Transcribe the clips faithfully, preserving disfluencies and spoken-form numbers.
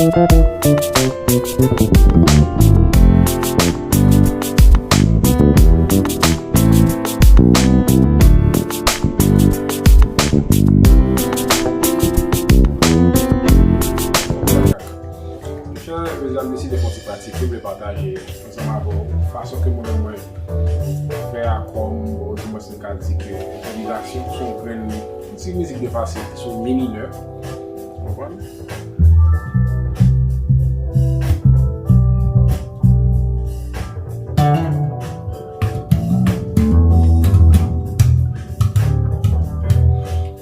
Mesye, mezanmi, deside fè yon ti pratik, m vle pataje ansanm avè w fason ke mwen menm mwen fè akò m, odimwens m ka di ke enpwovizasyon sou yon grenn, yon ti mizik byen fasil ki sou mi minè. Ou konprann?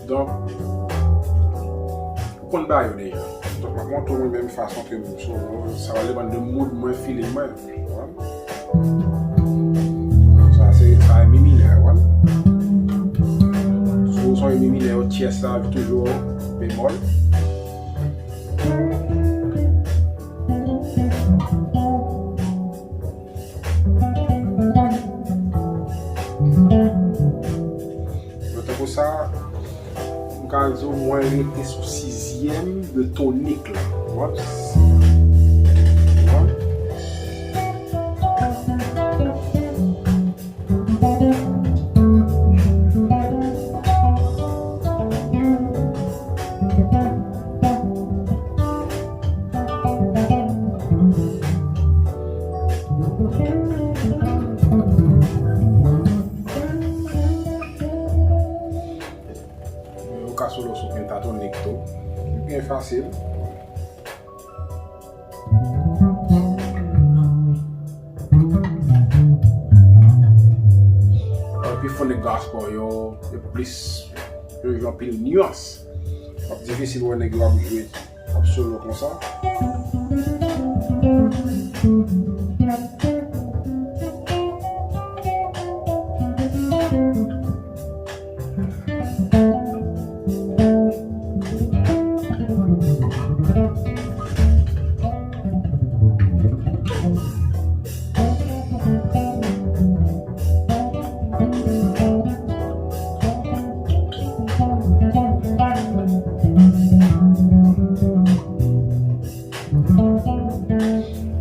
Donk, ou konn ba yo deja. Donk, m ap montre w mwen menm fason ke m sou, sa va depann de mood mwen, feeling mwen. Sa se, sa e mi minè, w konprann? Sou son e mi minè, yo tyès la toujou bemòl. Donk, tankou sa, m ka di w mwen rete sou sizyèm de tonik la. Ou konprann? Ou konprann? Yo ka solo sou pentatonik tou. Byen fasil. Epi fò nèg gospel yo, yo plis, yo jwe anpil nyans. Ap difisil wè nèg yo ap jwe, ap solo konsa.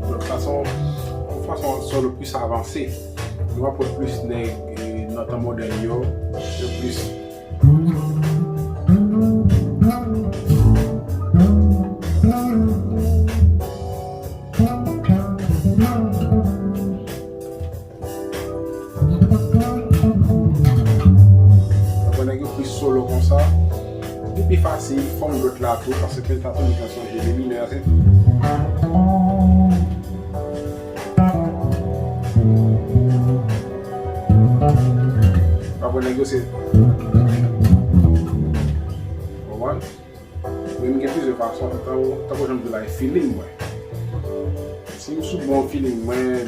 Donk, sa se yon, yon fason solo plis avanse. Nou ap wè plis nèg, eh, nan tan modèn yo, yo plis. Donk, nèg yo plis solo konsa. Li pi fasil, fòm dòt la tou, paske pentatonik la se yon je de minè, se tou. Apre nèg yo se. Konprann? Men m gen plizyè fason, tankou, tankou jan m di la, e feeling mwen. Si m sou bon feeling mwen,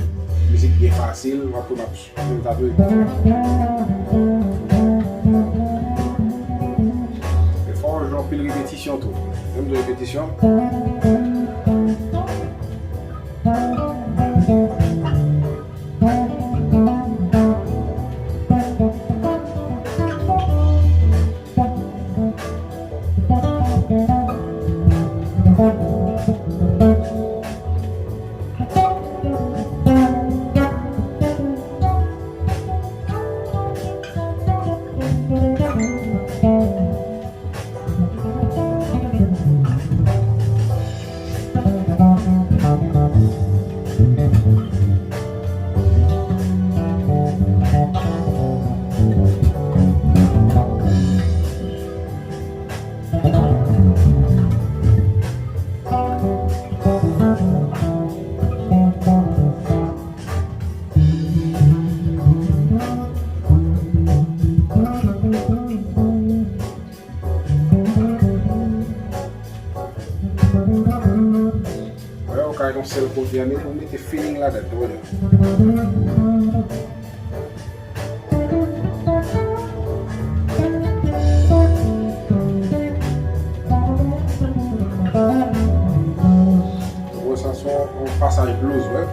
mizik byen fasil, m ap, m ap, m ap. Men fò w jwe anpil repetisyon tou. Menm de repetisyon. Wè, ou ka yon sèl kote a, men pou mete feeling ladan, ou wè. Ou wè, sa se yon, yon pasaj blues, wè. Wè.